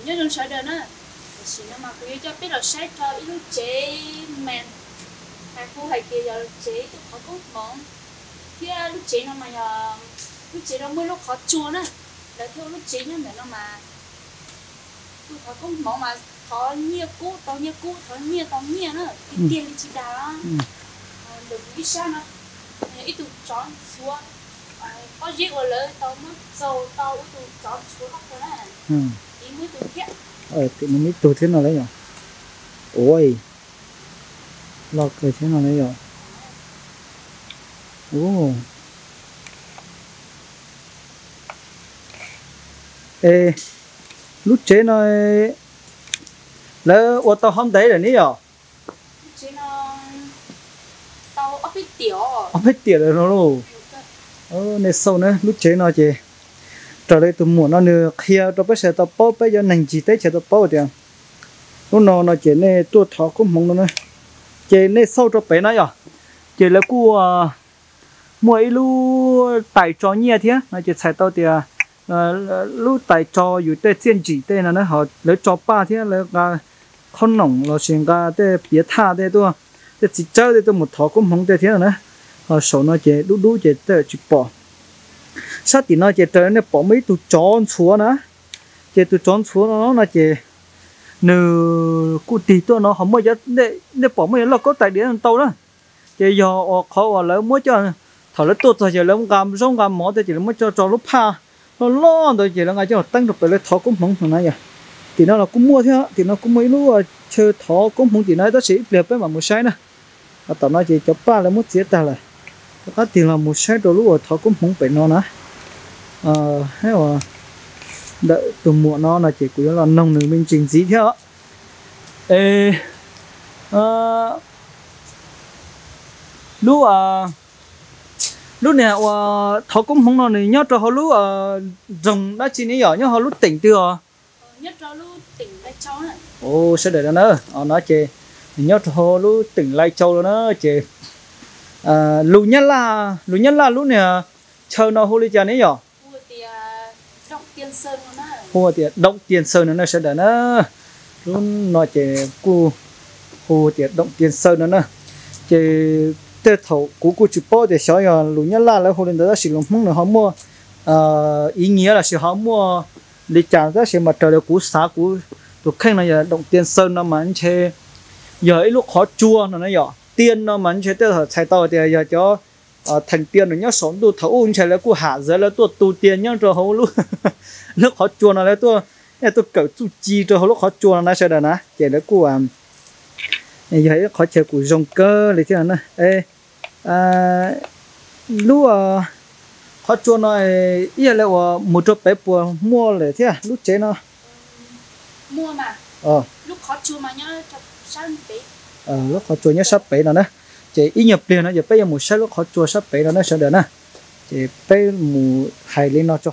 Nyob zoo sawv daws na, tam sim no mas kuv yuav coj peb los saib rau ib lub tsev mas, hais hu hais tias yog tsev tuaj thov koob hmoov, thiab lub tsev no mas yog lub tsev no muaj lub qhov tsua na, lawv thiaj ua lub tsev nyob ntawm no mas tuaj thov koob hmoov mas thov nyiaj kub tau nyiaj kub, thov nyiaj tau nyiaj na, tiag tiag li tsis dag. Ntawm kuv ib sab no, ib tug tsov ntxhuav, pob zeb uas lawv tau muab txaug tau ib tug tsov ntxhuav loj kawg na, ib muaj ib tug thiab. Tim no muaj ib tug thiab no las yom. Ua, loj kawg thiab no las yom. Es lub tsev no lawv ua tau hov ntev lawm ne yom? Ob peb tiam lawm no lauj. Nej xauj na, lub tsev no ces raws li tus muam no nws qhia rau peb sawv daws tau paub, peb cov neeg ntsis teb chaws tau paub tias lub no no ces nej tuaj thov koob hmoov no na. Ces nej xauj rau pem no yom, ces lawv kuj muaj ib lub tais tso nyiaj thiab no ces txhais tau tias lub tais tso yus tej txiaj ntsim tej no na, ho lawv tso paj thiab lawv nqa qhob noom lossis nqa tej piav thaj tej tuaj, tej txiv tsawb tej tuaj mus thov koob hmoov tej thiab no na. Ho saum no ces dub dub ces tej tsis pom. Sab tim no ces raws nej pom muaj ib tug tsov ntxhuav na, ces tus tsov ntxhuav no no ces nws kuj tig tuaj no ho muaj, nej pom muaj cov lauj kaub tais diav ntau na. Ces yog uas qhov uas lawv muab coj, thaum lawv tuaj txog ces lawv nqa zaub nqa mov tej ces lawv muab coj tso lub phaj loj loj ntawd ces lawv nqa coj los teeb rau pem lawv thov koob hmoov no na yom. Tim no los kuj muaj thiab, tim no kuj muaj ib lub chaw thov koob hmoov tim no tab sis ib pliag peb mam mus saib na. Ho tom no ces cov paj lawv muab txiav tag lawm. Rov qab tig los mus saib rau lub uas thov koob hmoov pem no na. Ntawm tus muam no no ces kuv yuav los noog nws me ntsis ntxiv thiab. Es lub, lub niag uas thov koob hmoov no nws nyob rau hauv lub nroog dab tsi ne yom, nyob hauv lub teem twg os? Sawv daws no na, no ces nws nyob rau hauv lub teem Lai Châu lawm na. Ces lus Nyab Laj, lus Nyab Laj lub niag chaw no hu li cas ne yom? Hu tias Động Tiên Sơn no na sawv daws na. Lub no ces kuj hu tias Động Tiên Sơn no na. Ces tej thaum kuv kuj tsis paub tias xyov yog lus Nyab Laj lawv hu li ntawd tab sis lus Hmoob nws ho muaj ý nghĩa lossis ho muaj li cas tab sis mas raws li kuv xav kuv tus kheej no yog Động Tiên Sơn no mas ntshe yog ib lub qhov tsua no na yom. Tiên no mas ntshe tej thaum txhais tau tias yog cov thành tiên nws nyob saum ntuj thaum ub ntshe lawv kuj ham zawv lawv tuaj tu tiên nyob rau hauv lub qhov tsua no lawv tuaj, tuaj kawm txuj ci rau hauv lub qhov tsua no na sawv daws na. Ces lawv kuj yog ib qhov chaw kuj zoo kawg li thiab na. Lub qhov tsua no ib yam li uas mus rau pem puas muaj lawm thiab lub tsev no? Lub qhov tsua nyob sab pem no na. Ces ib nyuag pliag no ces peb yuav mus saib lub qhov tsua sab pem no na sawv daws na. Ces peb mus hais li no tso.